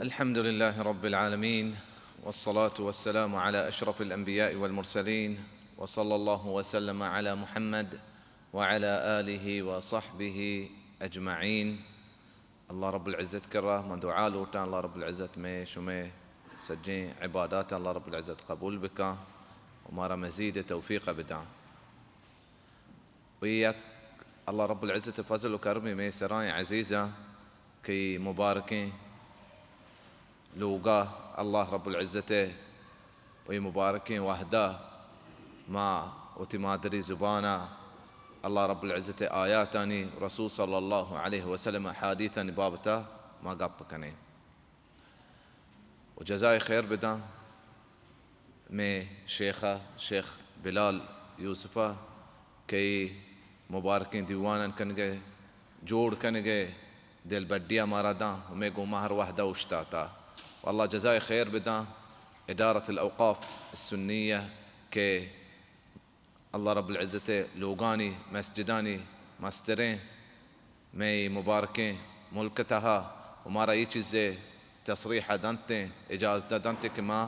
الحمد لله رب العالمين، والصلاة والسلام على أشرف الأنبياء والمرسلين، وصلى الله وسلم على محمد وعلى آله وصحبه أجمعين. اللہ رب العزت کرا من دعا لوٹاں، اللہ رب العزت مئے شمئے سجیں عبادات اللہ رب العزت قبول بکاں و مارا مزید توفیق بداں۔ و اے یک اللہ رب العزت فضل و کرمے مئے سرائیں عزیزاں کہ اے مبارکیں لوگا اللہ رب العزت و اے مبارکیں وہدا ما وتی مادری زبانا اللہ رب العزت آیاتانی، رسول صلی اللہ علیہ وسلم حدیثانی بابتا ما گپ کنیں۔ و جزائے خیر بداں مئے شیخا، شیخ بلال یوسفا کہ اے مبارکیں دیوانان کنگئے، جوڑ کنگئے دلبڈیا مارا داں و مئے گوما ہر وہدا اوشتاتا۔ و اللہ جزائے خیر بداں ادارت الاوقاف السنیہ کہ اللہ رب العزت لوگانی، مسجدانی مستریں مئے مبارکیں ملک تہا و مارا اے چیزے تصریح دنتیں، اجازت دنتیں کہ ما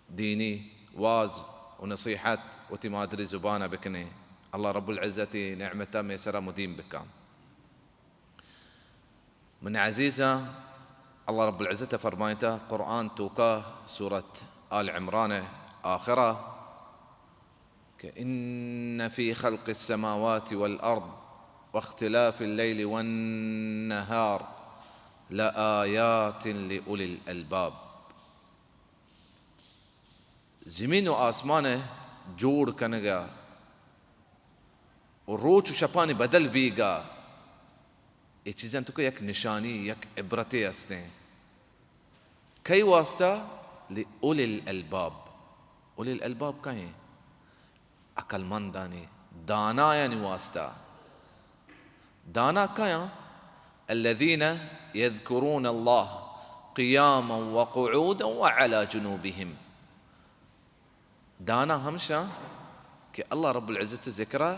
دینی واز و نصیحت وتی مادری زبانا بکنیں۔ اللہ رب العزت اے نعمتا مئے سرا مدیم بکاں۔ من عزیزاں، اللہ رب العزت فرمائتا قرآن توکا سورت آل عمران آخرا کہ ان فی خلق السماوات والارض واختلاف اللیل والنهار لآیات لأولی الالباب۔ زمین و آسمان ء جوڑ کنگ ء و روچ و شپانی بدل بیگ ء اے چیزاں توکا یک نشانی، یک عبرتے استیں۔ کئی واسطہ؟ لأولی الالباب۔ اولی الالباب کئے؟ عقلمندانی، دانایانی واسطہ۔ دانا کئے آں؟ الذين يذكرون الله قياما وقعودا وعلى جنوبهم۔ دانا ہمشاں کہ اللہ رب العزت ذکرا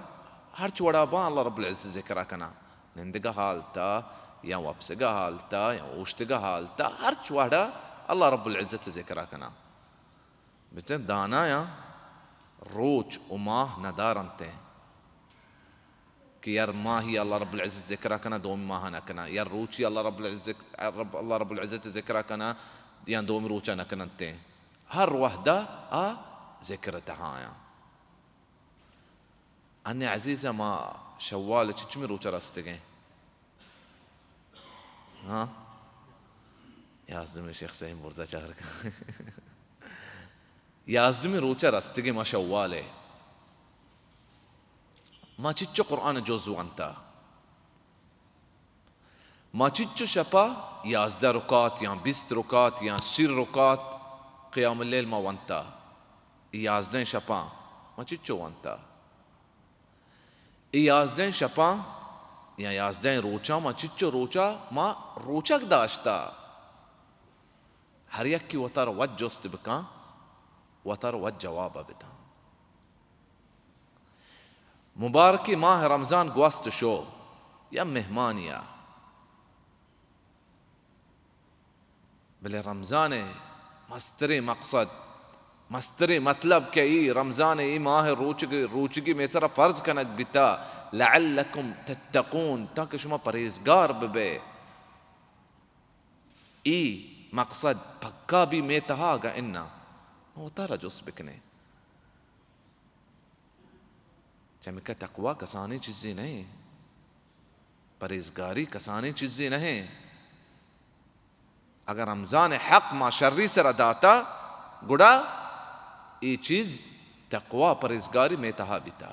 ہرچ وڑا باں، اللہ رب العزت ذکرا کناں۔ نندگا حالتا یا وپسگا حالتا یا اوشتگا حالتا، ہرچ وڑا اللہ رب العزت ذکرا کناں۔ بچن دانایاں روچ و ماہ ندارنتیں کہ یار ماہی اللہ رب العزت ذکرا کناں، دومی ماہ نہ کناں، یار روچی اللہ رب العزت، رب، اللہ رب العزت ذکرا کناں، یا دومی روچا نہ کننتیں۔ ہر وہدا آ ذکر تہایاں۔ ان عزیزاں، ما شوال چچمی روچا رستگیں؟ ہاں؟ یازدمی شیخ سہیم برزا چار کن۔ یازدمی روچا رستگیں ما شوال ء۔ ما چچو قرآن جز وانتا؟ ما چچو شپا یازدہ رکعت یا بیست رکعت یا سی رکعت قیام اللیل ما وانتا؟ اے یازدہیں شپاں ما چچو وانتا؟ اے یازدہیں شپاں یا یازدہیں روچاں ما چچو روچا ما روچگ داشتا؟ ہر یکے وتارا وت جست بکاں، وتارا وت جواب بداں۔ مبارکیں ماہ رمضان گوست شو یا مہمانیا، بلے رمضان ء مستریں مقصد، مستریں مطلب کہ ای رمضان ء ای ماہ ء روچگ، روچگی مئے سرا فرض کنگ بیتا، لعلکم تتقون، تاکہ شما پرہیزگار ببے۔ ای مقصد پکا بی مئے تہا اگاں انا، ما وتارا جست بکنیں۔ چمیکہ تقوی کسانیں چیزے نہ ایں، پرہیزگاری کسانیں چیزے نہ ایں۔ اگر رمضان حق ما شری سرا داتا، گڑا اے چیز تقوی پرہیزگاری مئے تہا بیتا۔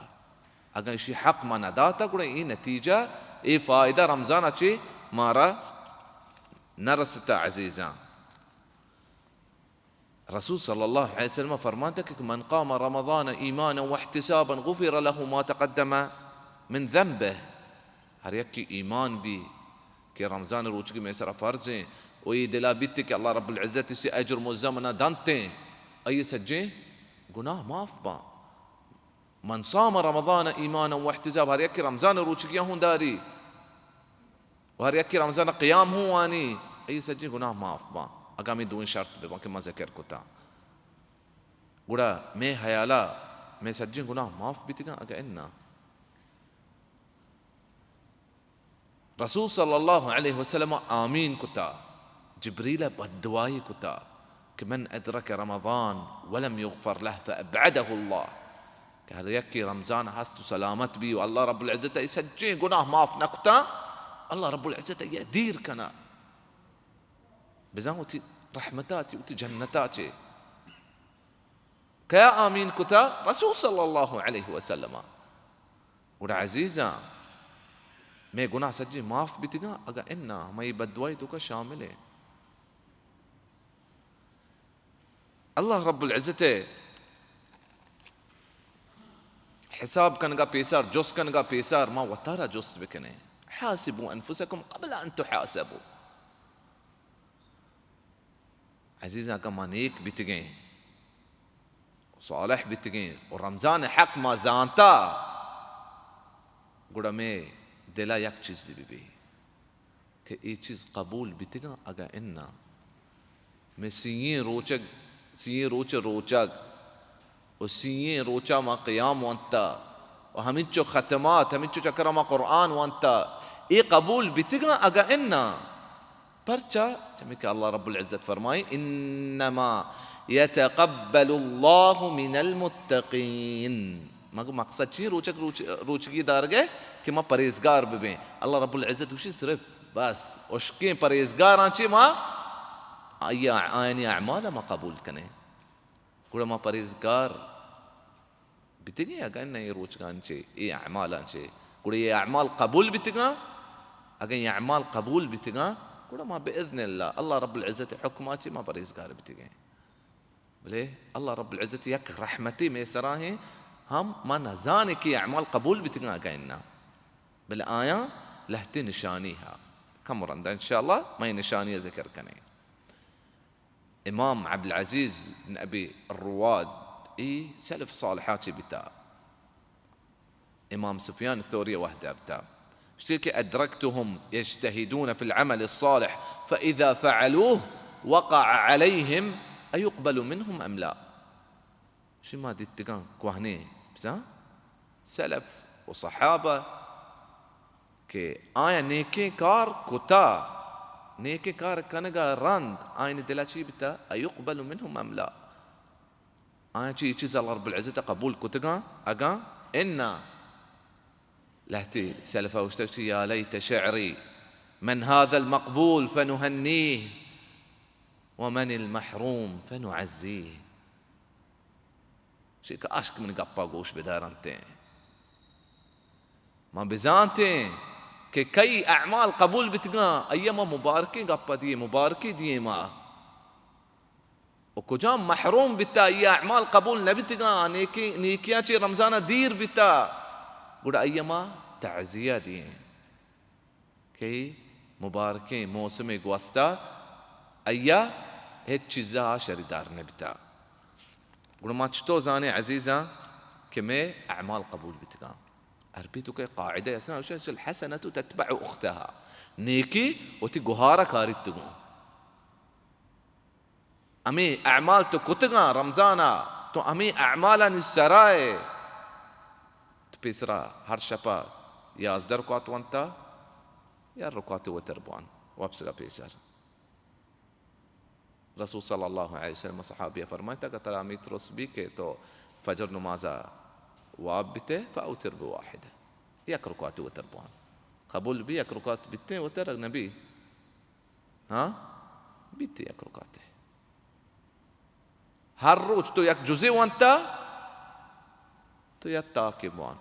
اگاں اشی حق ما نہ داتا، گڑا اے نتیجہ، اے فائدہ رمضان ء چے مارا نہ رستا عزیزاں۔ رسول صلی اللہ علیہ وسلم فرمانتا کہ من قام رمضان ایمانا واحتسابا غفر له ما تقدم من ذنبه۔ ہر یکے ایمان بی کہ رمضان روچگی مئے سرا فرض ایں و اے دلا بیت کہ اللہ رب العزت اسی اجر مزمنا دنتیں، آئی سجیں گناہ معاف باں۔ من صام رمضان ایمانا واحتسابا، ہر یکے رمضان روچگی ہوں داری، و ہر یکے رمضان قیام ہوں وانی، اے سجیں گناہ معاف باں، اگاں ہمے دوئیں شرط بہ باں کہ ما ذکر کتاں۔ گڑا مئے حیالا مئے سجیں گناہ معاف بیتگاں اگاں اناں؟ رسول صلی اللہ علیہ وسلم آمین کتا، جبریل بددعائی کتا کہ من ادرک رمضان ولم یغفر له فابعده اللہ، کہ ہر یکے رمضان ہست و سلامت بی و اللہ رب العزت ای سجیں گناہ معاف نکتا، اللہ رب العزت ای دیر کنا۔ بزاں وتی رحمتا چے، وتی جنتا چے۔ کیا آمین کتا؟ رسول صلی اللہ علیہ وسلم۔ گڑا عزیزاں، مئے گناہ سجیں معاف بیتگاں؟ اگاں اناں، ہمائی بددعائی توکا شامل ایں۔ اللہ رب العزت حساب کنگا پیسر، جست کنگا پیسر، ما وتارا جست بکنیں۔ حاسبوا انفسکم قبل ان تحاسبوا۔ عزیزاں، اگاں ما نیک بیتگیں، صالح بیتگیں و رمضان حق ما زانتا، گڑا مئے دلا یک چیزے بہ بی کہ اے چیز قبول بیتگاں اگاں اناں۔ مئے سیئیں روچگ، سیئیں روچ روچگ و سیئیں روچا ما قیام وانتا و ہمینچو ختمات، ہمینچو چکرا ما قرآن وانتا، اے قبول بیتگاں اگاں اناں؟ پرچا؟ چمی کہ اللہ رب العزت فرمائی، انما یتقبل اللہ من المتقین۔ مگو مقصد چی روچگ، روچ-، روچگی دارگے کہ ما پرہیزگار ببیں۔ اللہ رب العزت گوشی صرف بس اشکیں پرہیزگاراں چی ما آئی، آیانی اعمال ما قبول کنیں۔ گڑا ما پرہیزگار بیتگیں، اگاں نہ اے روچگاں چے، اے اعمالاں چے، گڑا اے اعمال قبول بیتگاں۔ اگاں اے اعمال قبول بیتگاں، گڑا ما باذن اللہ، اللہ رب العزت حکما چے ما پرہیزگار بیتگیں۔ بلے اللہ رب العزت یک رحمتے مئے سرا ہیں، ہم ما نزانیں کہ اعمال قبول بیتگاں اگاں نہ۔ بلے آیاں لہتے نشانی ہا۔ کم رندا انشاءاللہ ما اے نشانی ذکر کنیں۔ امام عبدالعزیز بن ابی الرواد ای سلف صالحا چی بیتا؟ امام سفیان ثوری وہدا بیتا۔ اشتی کہ ادرکتهم یجتهدون فی العمل الصالح فاذا فعلوه وقع علیهم ایقبل منهم ام لا۔ شما دیتگاں کوہنیں بزاں سلف و صحابہ کہ آیاں نیکیں کار کتا، نیکیں کار کنگا رند آیانی دلا چی بتا؟ ایقبل منهم ام لا؟ آیاں چی اے چیز اللہ رب العزت قبول کتگاں اگاں اناں؟ لہتے سلفا گوشتگ چی، یا لیت شعری من هذا المقبول فنهنیه ومن المحروم فنعزیه۔ شی کاش کہ من گپا گوش بدارنتیں۔ ما بزانتیں کہ کئی اعمال قبول بیتگاں، آئی ما مبارکیں گپا دیے، مبارکی دیے ما۔ و کجام محروم بیتا، آئی اعمال قبول نہ بیتگاں، نیکی، نیکیاں چے رمضانا دیر بیتا، گڑا آئی ما تعزیہ دیے۔ کہ مبارکیں موسم گوستا، آئی ء ہچ چیزا شریدار نہ بیتا۔ گڑا ما چتو زانیں عزیزاں کہ مئے اعمال قبول بیتگاں؟ عربی توکا قاعدہ است، الحسنة تتبع اختها، نیکی وتی گہارا کاریت گوں۔ ہمے اعمال تو کتگاں رمضانا، تو ہمے اعمالانی سرا ئے۔ تو پیسرا ہر شپا یازدہ رکعت ونتا، یا رکعت وتر بوان وپسگا پیسر۔ رسول صلی اللہ علیہ وسلم صحابی فرمائتا کہ ترا ہمے ترس بی کہ تو فجر نمازا واب بیتے، فاوتر بواحدہ، یک رکعت وتر بوان۔ قبول بی یک رکعت بیتے وتر، نبی ہاں؟ بیت یک رکعتے۔ ہر روچ تو یک جزے وانتا، تو یک تاکے بوان۔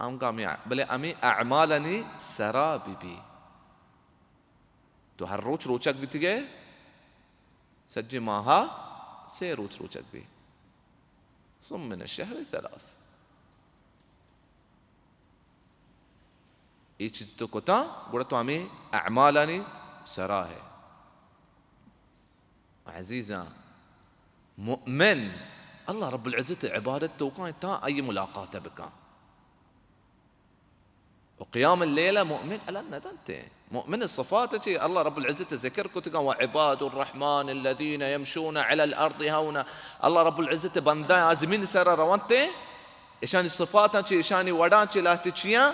ہم گامی آ-، بلے ہمے اعمالانی سرا بی بی۔ تو ہر روچ روچگ بیتگے، سجے ماہا سے روچ روچگ بی۔ صم من الشہر ثلاث۔ اے چیز تو کتاں، گڑا تو ہمے اعمالانی سرا ہے۔ عزیزاں، مؤمن اللہ رب العزت عبادت توکاں تاں آئی ملاقات بکاں۔ و قیام اللیل مؤمن الا ندنتے۔ مؤمن صفات چی؟ اللہ رب العزت ذکر کتگا، وعباد الرحمن الذین یمشون علی الارض ہونا۔ اللہ رب العزت بندہ آ زمین سر رونتے، اشانی صفاتاں چی؟ اشانی وڑاں چی؟ لہتے چیاں؟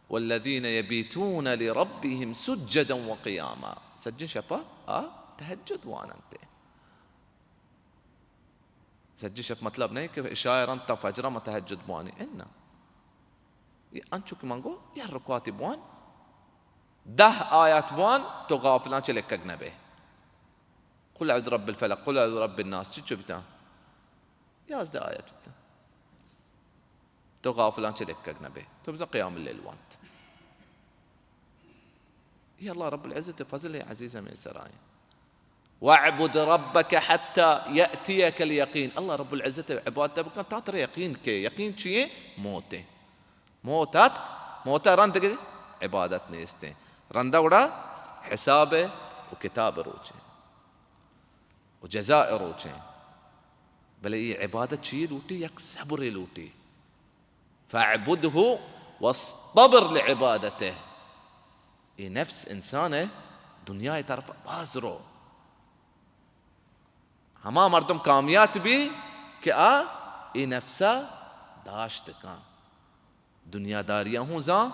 والذین یبیتون لربهم سجدا وقیاما۔ سجیں شپا آ تہجد واننتے۔ سجی شپ مطلب نہیں کہ عشاء رند تا فجر ما تہجد بوانی، انا۔ یہ انچو کہ من گو، یہ رکواتی بوان، دہ آیات بوان، تو غافلاں چہ لکگ نہ بے۔ قل اعوذ برب الفلق، قل اعوذ برب الناس، چچو بیتاں؟ یازدہ آیات بیتاں۔ تو غافلاں چہ لکگ نہ بے۔ تو بزن قیام اللیل وانت۔ یہ اللہ رب العزت فضل عزیز ہمیں سرائیں۔ واعبد ربك حتى يأتيك اليقين۔ اللہ رب العزت عبادت بکن تا ترا یقین کے۔ یقین چیے؟ موتے۔ موت اتک، موت رند کے عبادت نیستیں۔ رندہ گڑا حساب و کتاب روچیں و جزا روچیں۔ بلے یہ عبادت چیے لوٹی؟ یک صبرے لوٹی۔ فاعبده واصطبر لعبادته۔ اے نفس انسان ہے، دنیا طرف باز رو۔ ہما مردم کامیات بی کہ آ اے نفسا داشت کن، دنیا داریا ہوں زان،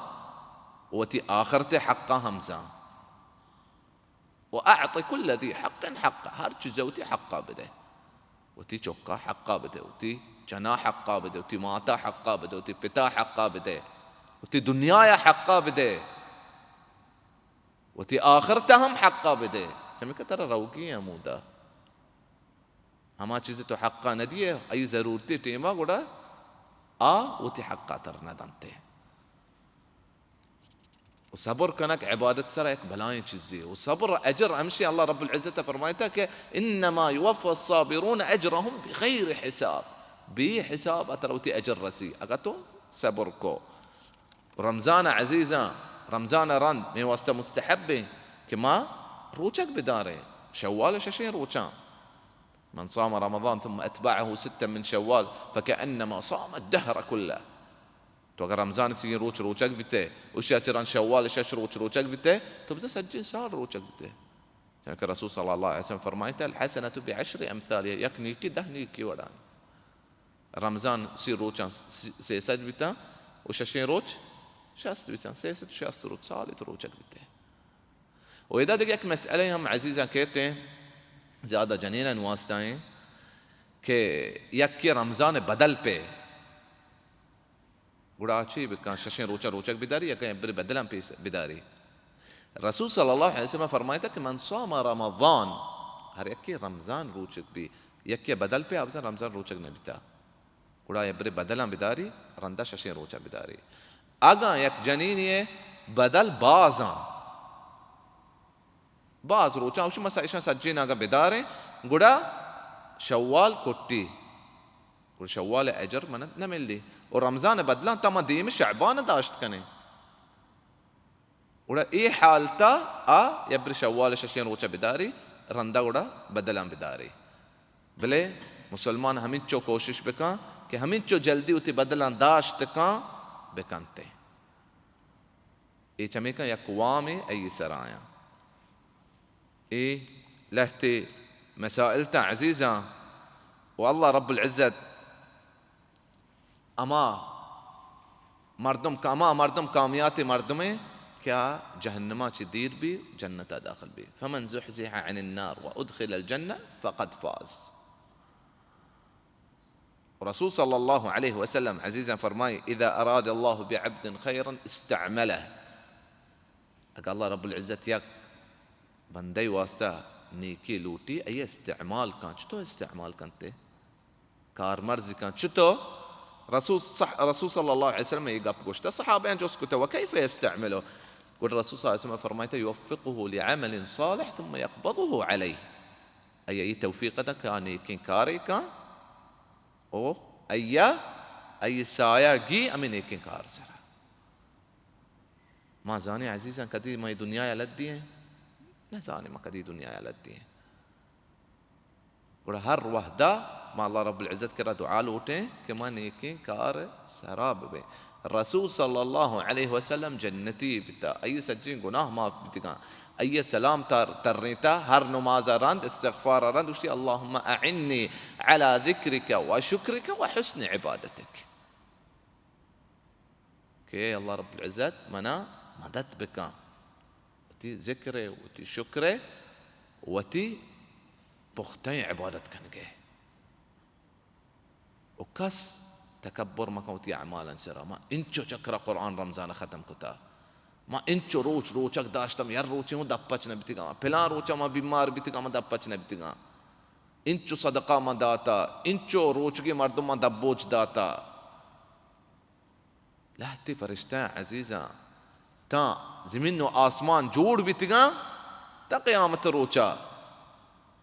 وتی آخرت حقا ہم زان۔ و اعط کل ذی حق حق، ہر چیز وتی حقا بدے۔ وتی چکا حقا بدے، وتی چنا حقا بدے، وتی ماتا حقا بدے، وتی پتا حقا بدے، وتی دنیا حقا بدے، وتی آخرت ہم حقا بدے۔ چمی کہ ترا روگی ہمودا ہما چیز تو حقا ندیے، ای ضرورتی ٹیما گڑا آ وتی حقا تر ندنتے۔ و صبر کنگ عبادت سرا یک بلائیں چیزے۔ و صبر اجر ہمشی اللہ رب العزت فرمائتا کہ انما یوفی الصابرون اجرهم بغیر حساب، بے حساب اترا وتی اجر رسی اگا تو صبر کو۔ رمضان عزیزاں، رمضان رند میں واسطہ مستحب ہیں کہ ما روچگ بداریں، شوال ششیں روچاں۔ من صام رمضان ثم اتبعه ستا من شوال فكأنما صام الدهر كله۔ تو اگر رمضان سی روچ روچگ بیتے، اشیا چہ رند شوال شش روچ روچگ بیتے، تو بزن سجیں سال روچگ بیتے۔ چونکہ رسول صلی اللہ علیہ وسلم فرمائتا، الحسنة بعشر امثالها، یک نیکی دہ نیکی وڑانی۔ رمضان سی روچاں سی، سیصد بیتاں و ششیں روچ شست بیتاں، سیصد شست روچ، سال تو روچگ بیتے۔ و ادا دگہ یک مسئلہ ہم عزیزاں کہتے ہیں، زیادہ جنیناں واسطہ ہیں کہ یکی رمضان بدل پہ گڑا چی بکن؟ ششیں روچاں روچگ بداری یا کہ بر بدلاں پیش بداری؟ رسول صلی اللہ علیہ وسلم فرمائتا کہ من صام رمضان، ہر یکی رمضان روچگ بی، یکی بدل پہ آ بزن رمضان روچگ نہ بیتا، گڑا یا بر بدلاں بداری، رندا ششیں روچاں بداری۔ اگاں یک جنینی بدل بازاں، باز روچاں، اوشی مثلا اشاں سجین اگاں بداریں، گڑا شوال کٹی، گڑا شوال اجر منت نہ ملی۔ و رمضان بدلاں تا ما دیم شعبان داشت کنیں۔ گڑا اے حالتا آ یا بر شوال ششین روچا بداری، رندا گڑا بدلاں بداری۔ بلے مسلمان ہمینچو کوشش بکن کہ ہمینچو جلدی وتی بدلاں داشت کن بکنتے۔ اے چمیکاں یک وامے ای سرایاں۔ اے لہتے مسائل تا عزیزاں، و اللہ رب العزت ہما مردم، ہما مردم کامیات مردمے کہ آ جہنما چہ دیر بی، جنتا داخل بی۔ فمن زحزح عن النار وادخل الجنة فقد فاز۔ رسول صلی اللہ علیہ وسلم عزیزاں فرمائی، اذا اراد اللہ بعبد خیرا استعملہ، اگر اللہ رب العزت یک بندے واسطہ نیکی لوٹی، ای استعمال کن۔ چطور استعمال کنتے؟ کارمرزی کن۔ چطور؟ رسول صح-، رسول صلی اللہ علیہ وسلم یہ گپ گوشتا، صحابیاں جست کتا، وکیف یستعملہ؟ گڑا رسول صلی اللہ علیہ وسلم فرمائتا، یوفقہ لعمل صالح ثم یقبضہ علیہ۔ ای ای توفیق دا کہ آ نیکیں کارے کن، او ایا، ای سایہ گی ہمیں نیکیں کار سرا۔ ما زانیں عزیزاں کدی ما دنیا لدی ہیں؟ نہ زانیں ما کدی دنیا لدی ہیں۔ گڑا ہر وہدا ما اللہ رب العزت کرا دعا لوٹیں کہ ما نیکیں کار سرا ببیں۔ رسول صلی اللہ علیہ وسلم جنتی بتا، آئی سجیں گناہ معاف بتگاں، آئی سلام تر، ترینتا، ہر نماز رند، استغفار رند، گوشتی، اللهم اعنی علی ذکرک و شکرک و حسن عبادتک۔ کہ اے اللہ رب العزت منا مدد بکن وتی ذکر ء، وتی شکر ء، وتی پختیں عبادت کنگ ء۔ و کس تکبر مکن وتی اعمالانی سرا۔ ما انچو چکرا قرآن رمضان ختم کتا، ما انچو روچ روچک داشتم، یر روچے ہوں دپ پچ نہ بیتگاں، پلان روچا ما بیمار بیتگاں، ما دپ پچ نہ بیتگاں، انچو صدقہ ما داتا، انچو روچگے مردم ما دپ بوچ داتا۔ لہتے فرشتہ عزیزاں، تاں زمین و آسمان جوڑ بیتگاں، تا قیامت روچا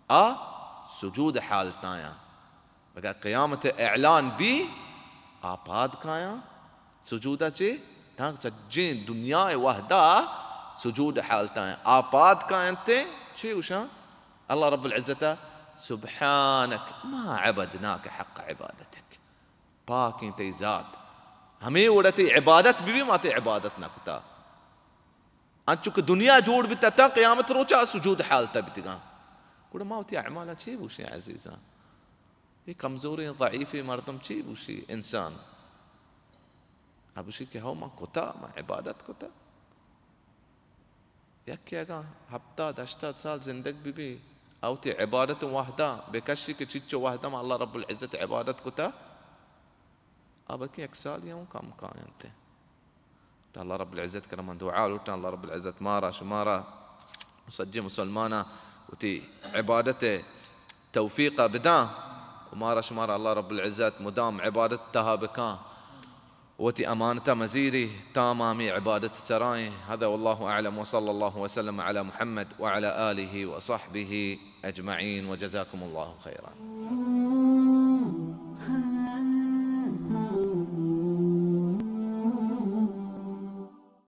آ سجود حالتایاں۔ اگر قیامت اعلان بی، آ پاد کایاں سجودا چے؟ تاں سجیں دنیا وحدہ سجود حالتایاں۔ آ پاد کاینتے چے گوشاں؟ اللہ رب العزت، سبحانک ما عبدناک حق عبادتک۔ پاکیں تئی ذات، ہمے وڑا تئی عبادت بہ بی، ما تئی عبادت نہ کتا۔ انچو کہ دنیا جوڑ بیتا تا قیامت روچا سجود حالتا بیتگاں۔ گڑا ما وتی اعمالاں چے بوشیں عزیزاں؟ اے کمزوریں ضعیفیں مردم چے بوشی انسان؟ آ بوشی کہ ہو ما کتا، ما عبادت کتا۔ یکے اگاں ہپتاد ہشتاد سال زندگ بہ بی، آ وتی عبادت وحدہ بکشی کہ چچو وحدہ ما اللہ رب العزت عبادت کتا، آ بلکیں یک سالی ہم کم کاینت۔ تو اللہ رب العزت کرا من دعا لوٹاں، اللہ رب العزت مارا شمارا سجیں مسلماناں وتی عبادت توفیق بداں، و مارا شمارا اللہ رب العزت مدام عبادت تہا بکاں۔ وتی امانتا مزیری تاں ما ہمے عبادت سرائیں۔ هذا والله أعلم وصلى الله وسلم على محمد وعلى آله وصحبه أجمعين وجزاكم الله خيرا۔